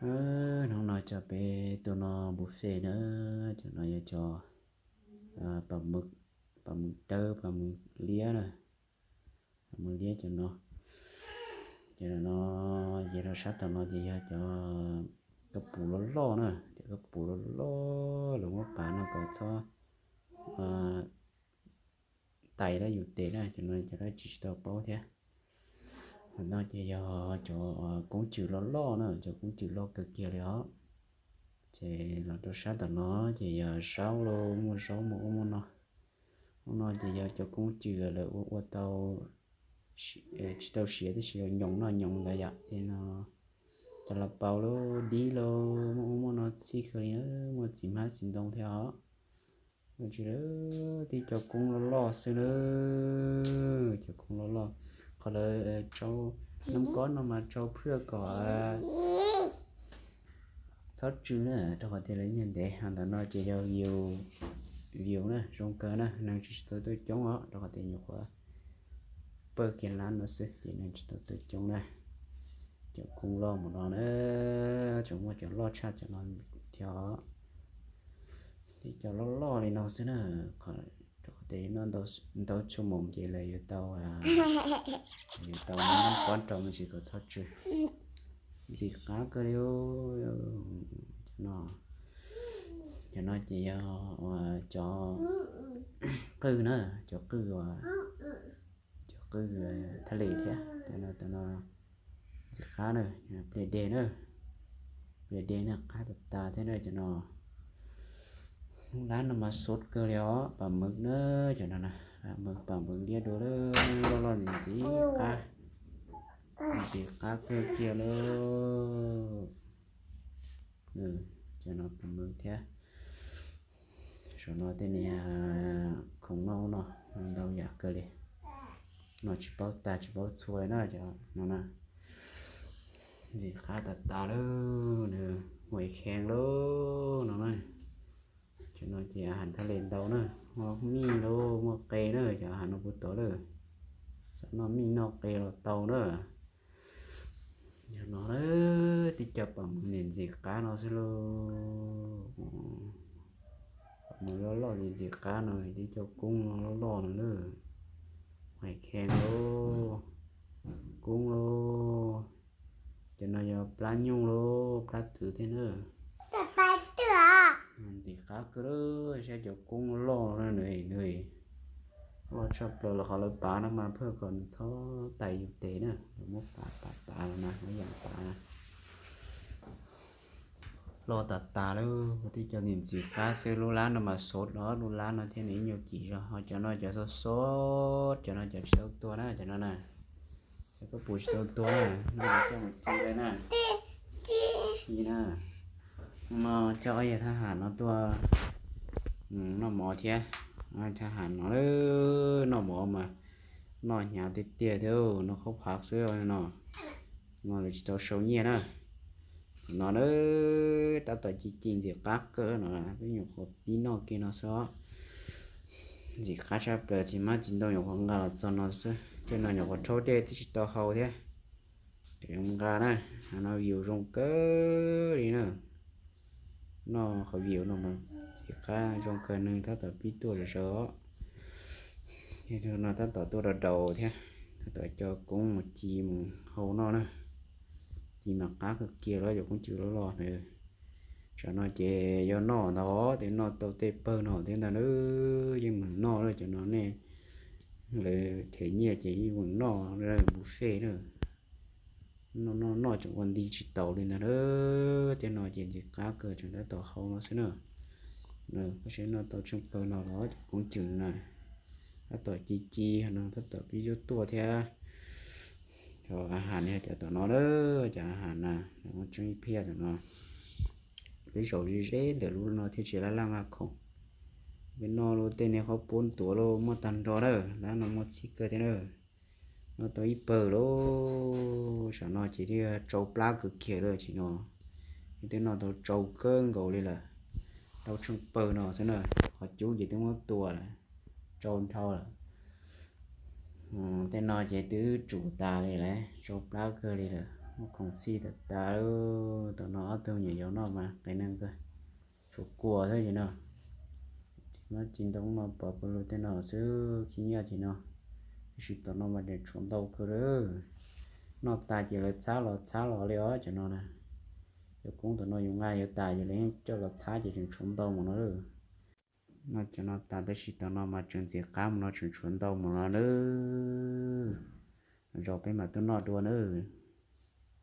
Hnub no cov peb tuaj noj buffet na, cov no yog cov pas mws dawb, pas mws liab na, pas mws liab cov no. Ces no, ces rau sab tom no ces yog cov kab pum loj loj na, cov kab pum loj loj lawv muab pav no kom txhob tais dab yus tes na, cov no cov dab tsi tsis tau paub thiab. Qhov no ces yog cov koob cws loj loj na, cov koob cws loj kawg kiag li os. Ces los rau sab tom no ces yog zaub lauj, muaj zaub muaj ub muaj no. Ub no ces yog cov koob cws lawv ua ua tau tsis tau siav tab sis nyoos noj nyoos ntawd yom. Ces no cas los paus lauj, dib lauj, muaj ub muaj no txhij kawg li, muaj txiv hmab txiv ntoo thiab os. Tsis, tib cov koob loj loj xwb na, cov koob loj loj. Qhov lawv tsau nab kob no mas tsau phwj kom txhob tsw na, rau qhov tias lawv nyiag ntev. Ho ntawm no ces yog view na, zoo kawg na, neeg tsis tau tuaj coob os, rau qhov tias nyuam qhuav pawg kiag lab no xwb ces neeg tsis tau tuaj coob na. Cov koob loj mus no na, tseem muaj cov loj tshaj cov no thiab. Tib cov loj loj li no xwb na, rau qhov tias noj ntau tshuaj moos ces lawv yuav tau, yuav tau muab nab kob rau me ntsis kom txhob tsw. Ntxim qab kawg li. Cov no, cov no ces yog cov qwj na, cov qwj uas, cov qwj thaj les thiab. Cov no ntxim qab na, pliag deg na, pliag deg na, qab tas tas thiab na cov no. Lub lab no mas sov kawg li os, pas mws na, cov no na, pas mws, pas mws liab dua lawm, loj loj ntxim qab, ntxim qab kawg kiag lauj. Cov no pas mws thiab. Saum no tej niag khoom noj no ntau yam kawg li, no tsis paub tag tsis paub txhua li na cov no na. Ntxim qab tas tas lawm, nws huam khees lauj no na. Cov no ces a has thaj les ntau na, muaj mij lauj, muaj qe na, cov a has no puas tau lawm. Xav noj mij noj qe los tau na. Yog no na, tib co pas mws ntxim qab no xwb lauj. Pas mws loj loj ntxim qab no, tib co koob loj loj no na. Huam khees lauj, koob lauj. Cov no yog plab nyuj lauj, plab twm thiab na. Ntxim qab kawg lauj, saib cov koob loj loj no nws, loj tshaj plaws los qhov lawv pav no mas pheej kom nws txhob tais yus tes na, lawv muab pav pav pav los mas muab yam pav na. Loj tas tas lawm, tib co ntxim ntxim qab xwb, lub lab no mas sov los lub lab no thiab nws ib nyuag kim zog, ho cov no cov sov sov, cov no cov tsis tau tuag na, cov no na. Cov koj pum tsis tau tuag na, no coj mus ci na. Ci na. No coj ob yawg thab ham no tuaj noj mov thiab. Thab ham no noj mov mas noj hnyav tiag tiag thiab, noj khaub phav xwb no. No lawv tsis tau sau nyiaj na. No na, tab tom ci ci ntxim qab kawg no, peb nyuam qhuav pib noj kiag no xwb. Ntxim qab tshaj plaws, txiv hmab txiv ntoo nyuam qhuav nqa los txog no xwb, tej no nyuam qhuav rhaub dej twb tsis tau hau thiab. Ces nqa na, no view zoo kawg li na. Noj qhov view no mas txiv qab zoo kawg, neeg tab tom pib tuaj sawv sawv os. No tab tom tuaj rau daus thiab, tab tom coj koob mus ci mus hau noj na. Ci mas qab kawg kiag los cov koob cws loj loj na. Tsam no ces yog noj ntag, twb noj tau tej pawg no thiab ntag na. Yeej meem noj lawm cov no, nej lawv them nyiaj ces yeej meem noj buffet na. Noj noj noj tseem ua nti tsis taus li ntag na. Tej no ces ntxim qab kawg, tseem tab tom hau no xwb na. Koj saib noj tau tsheej pawg no los cov koob cws na, tab tom ci ci no, tab tom pib tuaj tuaj thiab. Cov a has no, cov tom no na, cov a has na, muaj tseeb ib phiab tom no. Peb zaum ze ze ntawm lub no thiab tsis laj laj vaj khoom. Peb noj lub tej niag qhob pub tuav los muaj tag nrho na, lab no muaj txhij kawg thiab na. Noj tau ib pawg lauj, saum no ces twb tsau plab kawg kiag lawm tsis no. Twb noj tau tsau kawg nkaus li lawm, tau tsheej pawg no xwb na, qhov cub ces twb muab tua lawm, tsau nrhau lawm. Tej no ces twb tsum tas li lawm, tsau plab kawg li lawm, muaj khoom txhij tas tas. Tom no ob Tus me nyuam yaus noj mas qis neeg kawg, tshuav kua thiab ces no. Ces muab ci ntoo no pov pawg lug tej no xwb khib nyiab ces no. Tab sis tom no mas tseem tshuav ntau kawg lawm. Noj tas ces lawv txhab los txhab los li os cov no na. Cov koob tom no yus nqa yuav tas ces lawv yeej coj los txhab ces tseem tshuav ntau mus no lawm. Noj cov no tas tab sis tom no mas tseem ntxiv qab mus no tseem tshuav ntau mus no nawb. Zaum peb mam tuaj noj dua nawb.